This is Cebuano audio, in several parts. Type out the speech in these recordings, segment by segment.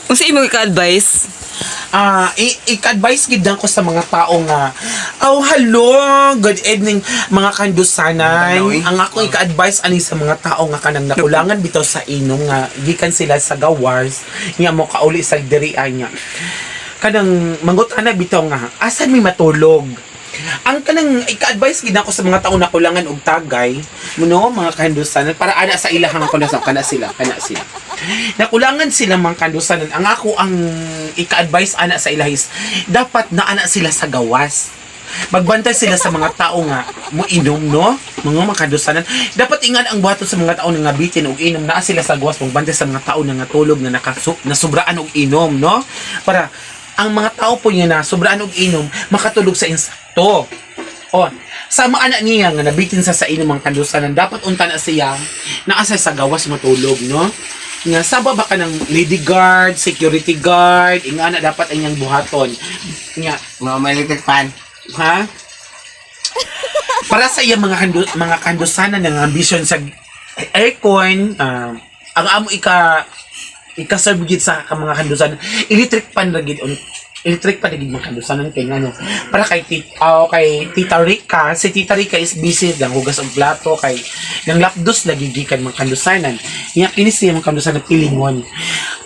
Unsa imong ika-advise? I-advise gid ko sa mga tao nga, "Oh, hello, good evening, mga kandusanay." Ang ako ika-advise ani sa mga tao nga kanang nakulangan bitaw sa inom nga gikan sila sa gawas nga mo kauli sa diri niya, kanang mangut-ana bitaw nga asan mi matulog. Ang kanang ika-advise gid ako sa mga tao na kulangan og tagay no, mga kandusanan, para ana sa ilahang kulangan, kana sila nakulangan sila, mga kandusanan. Ang ako ang ika-advise ana sa ilaha is dapat na ana sila sa gawas, magbantay sila sa mga tao nga mo inom, no, mga kandusanan. Dapat ingan ang buhaton sa mga tao nga bitin og inom, naa sila sa gawas, magbantay sa mga tao nga natulog nga nasubraan og inom, no, para ang mga tao po nga nasubraan og inom makatulog sa insakto. O, sama anak niya nga nabitin sa inom, mga kandusanan, dapat unta na siya naa sa gawas matulog, no? Nga saba ba ka ng lady guard, security guard, ingana dapat ang iyang buhaton. Nga, Mga may electric fan. Ha? Para sa iya mga kandusanan ng ambisyon sa aircon, ang amo ika serve gid sa ka mga kandusanan, electric pan ra gid on electric pan ra gid mga kandusanan, kay ngano para kay Tita Rica. Si Tita Rica is busy nang hugas og plato kay nang lapdos lagi gikan, mga kandusanan. Nya kini siya, mga kandusanan, pilingon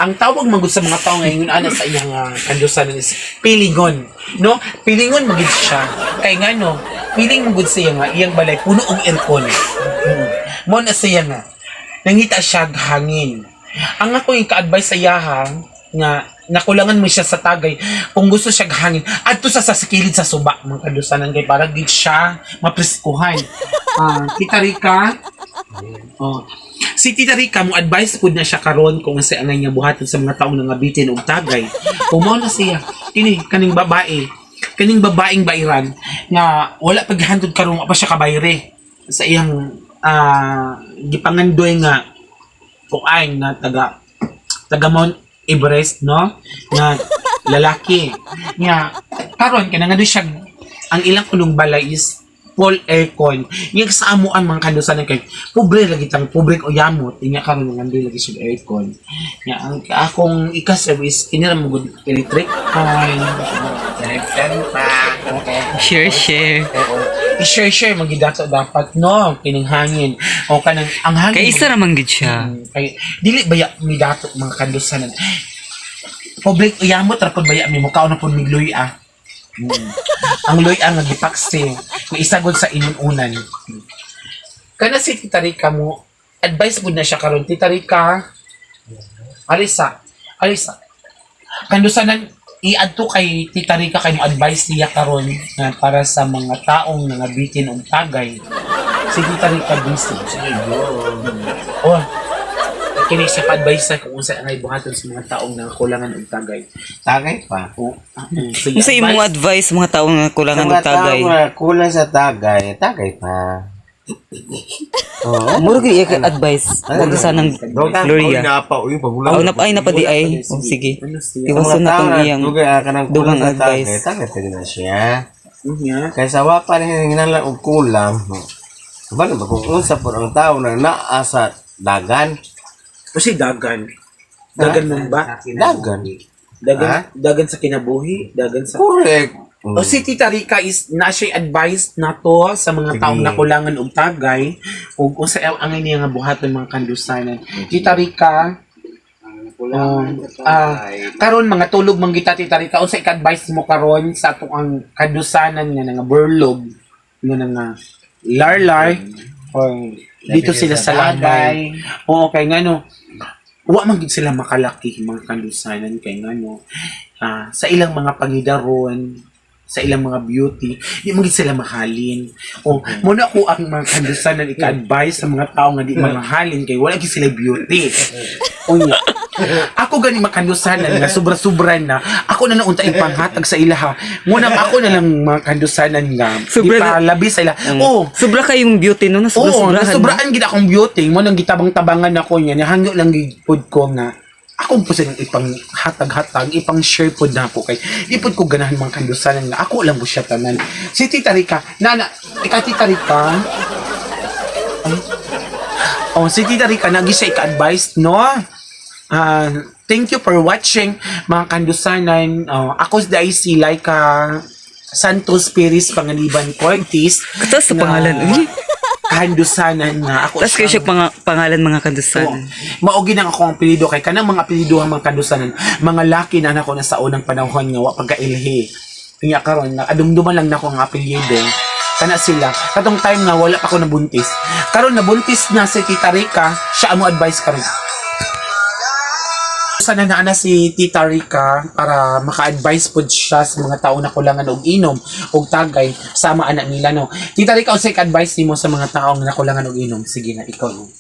ang tawag magud sa mga tao ngayon ana sa iyang kandusanan is pilingon, no? Pilingon magid siya kay ngano piling magud siya nga iyang balay puno og aircon. Mo na siya nga nangita siya og hangin. Ang ako yung ka-advise sa iyaha nga nakulangan mo siya sa tagay, kung gusto siya hangin, adto sa kilid sa suba, mga kadusanan, kay para gid siya mapreskuhan. Tita Rica. Oh. Si Tita Rica mo advice pud na siya karon kung sa angay niya buhaton sa mga taong nangabitin og tagay. Kung mao na siya kini kaning babae, kaning babaeng bairan nga wala paghantod karon, wa pa siya kabayre sa iyang gipangandoy nga kuan nga taga taga Mount Everest, no, nga lalaki nga karon kay nangandoy siya, ang ilang kunong balay is full aircon. Nga sa amo ang mga kandusanan kay pobre lagi tang pobre o yamot, nya karon nangandoy lagi siya og aircon. Nga ang akong ika-service kini ra mo gud electric fan. Electric fan pa. Okay. Share, share. Oo. I-share share magidato dapat, no, kining hangin o kanang ang hangin. Kay isa ra man gid siya. Kay dili baya mi dato, mga kandusanan. Public uyamot ra pud baya mi mukaon na pud mig luya. Ang luya nga gipaksi nga isagod sa inununan. Kana si Tita Rica mo advice pud na siya karon, Tita Rica. Alisa, Alisa. Kandusanan, i-adto kay Tita Rica kay mo advice niya karon nga para sa mga taong nangabitin og tagay. Si Tita Rica busy. Oh, kini siya pa-advise sa kung unsa ang buhaton sa mga taong nangkulangan og tagay. Tagay pa. Oh, sige, Unsa imong advice. advice sa mga taong nga kulangan Sa og mga tao tagay? nga kulang sa tagay, tagay pa. Oo. Muro gyud iya advice. Wag sa nang Gloria. Napa, uy, pagulang. Aw nap ay napadi ay. Oh, sige. Ano siya? Iwasan na tong iyang Dugay ka nang kulang dugang sa tagay, advice. tagay pa din na siya. Niya. Kaysa wa pa rin hinanglan og kulang. Kabalo ba kung unsa po ang tao na naa sa dagan? Kasi dagan. Dagan man ba? Dagan. Dagan, Ha? dagan sa kinabuhi, dagan sa Correct. O si Tita Rica is na siya advice na to sa mga taong nakulangan og tagay ug unsa ang niya nga buhaton, mga kandusanan. Tita Rica, karon mga tulog man kita, Tita Rica, unsa ika-advice mo karon sa atong ang kandusanan nga nga burlog nga nga larlar or dito sila sa landay? Oo, kay ngano wa man gid sila makalaki, mga kandusanan, kay ngano sa ilang mga pangidaron, sa ilang mga beauty, di man gid sila mahalin. O muna ko ang mga kandusanan ika-advise sa mga tao nga di mahalin kay wala gid sila beauty. Unya ako gani makandusanan nga sobra-sobra na ako na naunta ipanghatag sa ilaha, ngunang ako na lang mga kandusanan nga Sobra di pa labi sa ila. Oh. Sobra kayong beauty no, Oo, nasobra-sobrahan. nasobraan gid akong beauty mo nang gitabang-tabangan ako niya. Nahangyo lang gid pud ko nga ako po silang ipang hatag-hatag, ipang share pod na ako kay di pod ko ganahan mga kandusanan nga ako lang po siya tanan. Si Tita Rica, nana, ika Tita Rica. Ay. Oh, si Tita Rica nagi siya ika-advise, no? Thank you for watching, mga kandusanan. Ako si IC Laika Santos Perez Panganiban Cortez. Taas sa pangalan, uy. Kandusanan na ako. Taas kayo siya pangalan, mga Oo. kandusanan. Mao gid ang akong apelyido kay kanang mga apelyido ang mga kandusanan, mga laki na nako na sa unang panahon nga wa pagkailhi. Kanya karon nakadumduman lang nako ang apelyido. Kana sila katong time nga wala pa ko nabuntis. Karon nabuntis na si Tita Rica, siya ang mo advice karon. Sana naa na si Tita Rica para maka-advise pod siya sa mga tao na kulangan og inom og tagay sama anak nila, no. Tita Rica, unsay ka-advice nimo sa mga taong nakulangan og inom? Sige na, ikaw, no.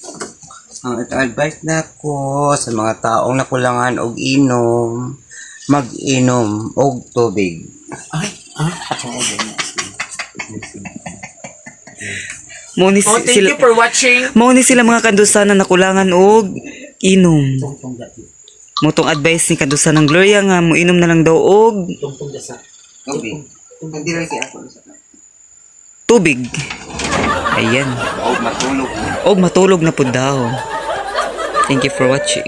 Ang advice na ko sa mga taong nakulangan og inom, mag-inom og tubig. Ay, ah, ako Mao ni Oh, thank sila, you for watching. mao ni sila, mga kandusanan, nakulangan og inom. Tungtong dati. Mo tong advice ni kandusanan Gloria nga moinom na lang daw og Tungtong dasa. Tubig. Hindi lang siya ako. Tubig. Ayan. Og matulog. Og matulog na pud daw. Thank you for watching.